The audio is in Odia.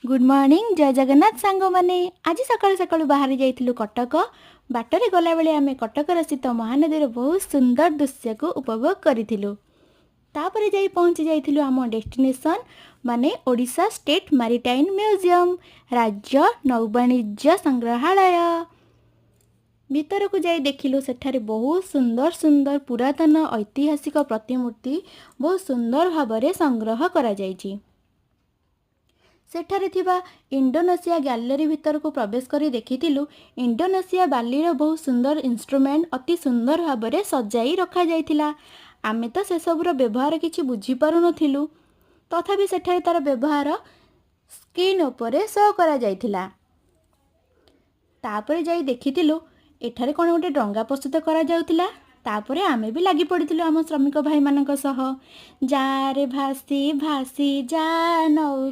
ଗୁଡ୍ ମର୍ଣ୍ଣିଂ, ଜୟ ଜଗନ୍ନାଥ ସାଙ୍ଗମାନେ। ଆଜି ସକାଳୁ ସକାଳୁ ବାହାରି ଯାଇଥିଲୁ କଟକ। ବାଟରେ ଗଲାବେଳେ ଆମେ କଟକର ସ୍ଥିତ ମହାନଦୀର ବହୁତ ସୁନ୍ଦର ଦୃଶ୍ୟକୁ ଉପଭୋଗ କରିଥିଲୁ। ତାପରେ ଯାଇ ପହଞ୍ଚି ଯାଇଥିଲୁ ଆମ ଡେଷ୍ଟିନେସନ୍, ମାନେ ଓଡ଼ିଶା ଷ୍ଟେଟ୍ ମାରିଟାଇମ୍ ମ୍ୟୁଜିୟମ୍, ରାଜ୍ୟ ନୌବାଣିଜ୍ୟ ସଂଗ୍ରହାଳୟ। ଭିତରକୁ ଯାଇ ଦେଖିଲୁ, ସେଠାରେ ବହୁତ ସୁନ୍ଦର ସୁନ୍ଦର ପୁରାତନ ଐତିହାସିକ ପ୍ରତିମୂର୍ତ୍ତି ବହୁତ ସୁନ୍ଦର ଭାବରେ ସଂଗ୍ରହ କରାଯାଇଛି। ସେଠାରେ ଥିବା ଇଣ୍ଡୋନେସିଆ ଗ୍ୟାଲେରୀ ଭିତରକୁ ପ୍ରବେଶ କରି ଦେଖିଥିଲୁ, ଇଣ୍ଡୋନେସିଆ ବାଲିର ବହୁତ ସୁନ୍ଦର ଇନଷ୍ଟ୍ରୁମେଣ୍ଟ ଅତି ସୁନ୍ଦର ଭାବରେ ସଜାଇ ରଖାଯାଇଥିଲା। ଆମେ ତ ସେସବୁର ବ୍ୟବହାର କିଛି ବୁଝିପାରୁନଥିଲୁ, ତଥାପି ସେଠାରେ ତା'ର ବ୍ୟବହାର ସ୍କ୍ରିନ୍ ଉପରେ ଶୋ କରାଯାଇଥିଲା। ତାପରେ ଯାଇ ଦେଖିଥିଲୁ, ଏଠାରେ କ'ଣ ଗୋଟେ ଡଙ୍ଗା ପ୍ରସ୍ତୁତ କରାଯାଉଥିଲା। ତାପରେ ଆମେ ବି ଲାଗି ପଡ଼ିଥିଲୁ ଆମ ଶ୍ରମିକ ଭାଇମାନଙ୍କ ସହ। ଯାରେ ଭାସି ଭାସି ଯା ନୌ।